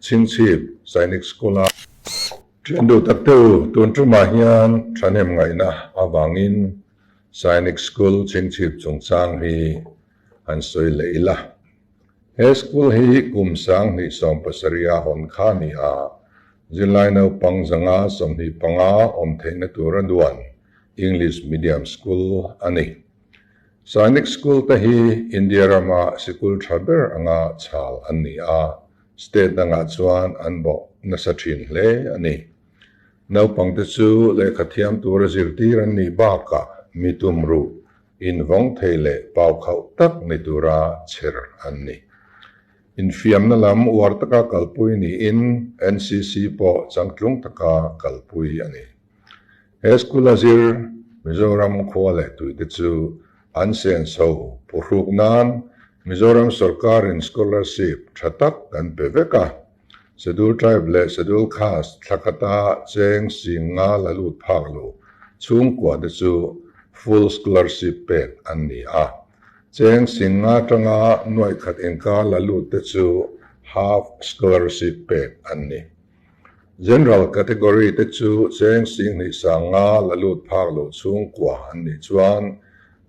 Chhingchhip Sainik School-a Thian duh tak te u, tun tumah hian thahnem ngaihna avangin Sainik School Chhingchhip chungchang hi han sawi leh ila. He school hi kum 2017 a hawn kha a ni a, zirlai naupang 125 awm theihna tura duan English Medium School a ni. Sainik School te hi India rama sikul tha ber anga chhal an ni a, state dangah chuan an bawh nasa thin hle a ni. Naupangte chu lehkha thiam tura zirtir an nih bakah mi tumruh, invawng thei leh paukhauh tak ni tura chher an ni. Infiamna lam uar taka kalpui niin NCC pawh changtlung taka kalpui a ni. He school a zir Mizoram khua leh tuite chu an senso phuhruk nan Mizoram sorkarin scholarship tha tak an pe vek a. Schedule Tribe leh Schedule Caste thla khata cheng sing nga la lut phak lo chhungkua te chu full scholarship pek an ni a. Cheng sing nga atanga nuaih khat inkar la lut te chu half scholarship pek an ni. General category te chu cheng 7500 la lut phak lo chhungkua an nih chuan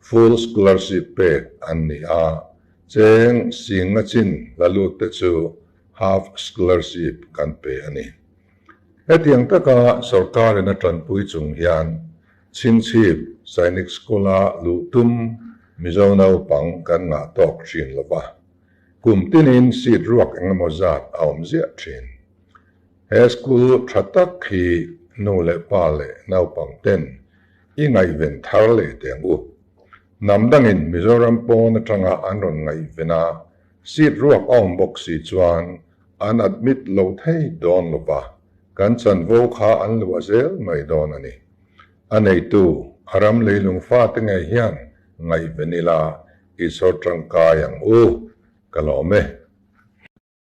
full scholarship pek an ni a, cheng 5000 chin la lut te chu half scholarship kan pe a ni. Hetiang taka sorkarin a tanpui chung hian Chhingchhip Sainik School-a luh tum Mizo naupang kan ngah tawk thin lo va. Kum tinin seat ruak engemaw zat a awm ziah thin. He school tha tak hi nu leh pa leh naupang ten i ngaihven thar leh teh ang u. Hnam dangin Mizoram pawn atanga an rawn ngaihven a, seat ruak a awm bawk si chuan an admit lo thei dawn lo va, kan chanvo kha an luah zel mai dawn a ni. A neitu, a ram leilung fate ngei hian ngaihven ila, I chhawr tangkai ang u, ka lawm e.